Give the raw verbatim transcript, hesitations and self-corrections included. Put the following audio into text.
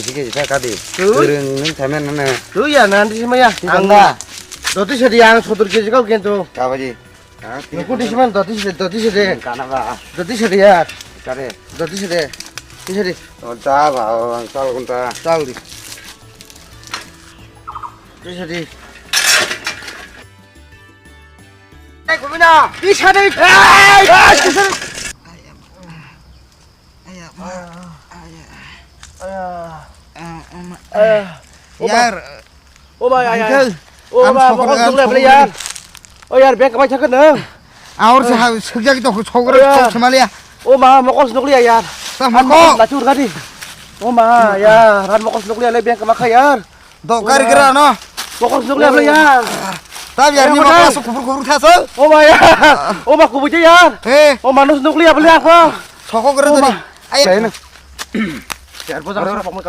Dike jita kadi. Tui. Twrwng nung thamen nana. Tui ya, nanti sima ya. Ang Tanda. Doti sedi ang sotor keji kau kento. Kabaji. Nuku di sima doti sedi, doti sedi. Kana ba. Doti sedi ya. Kare. Doti sedi. Di sedi. Oh, ta ba, oh, ang sal kunta. Sal di. Di sedi. Eh, kumina. Di sedi. Eh, di sedi. Aya, ma. Aya. Aya. Ah, ma. Aya. Yar. O ma, ya, ya, ya. Michael, O ma, mokol sukle beli yar. O yar, beng kamai thangkha nang. Aur sa sukjak to sogre Aya. Sok sumaliya. O ma, mokol sukle yar. Sa mokol. Lachur gadi. O ma, ya, ran mokol sukle le beng kamai kha yar. Do gari gira no. Mokol sukle beli yar. Tab yar ni mokol su kubur kubur thaso. O ma ya. O ma kubuje yar. He. O manus nukle beli yar ko. Soko gere dori. Ai. Yar bo jang.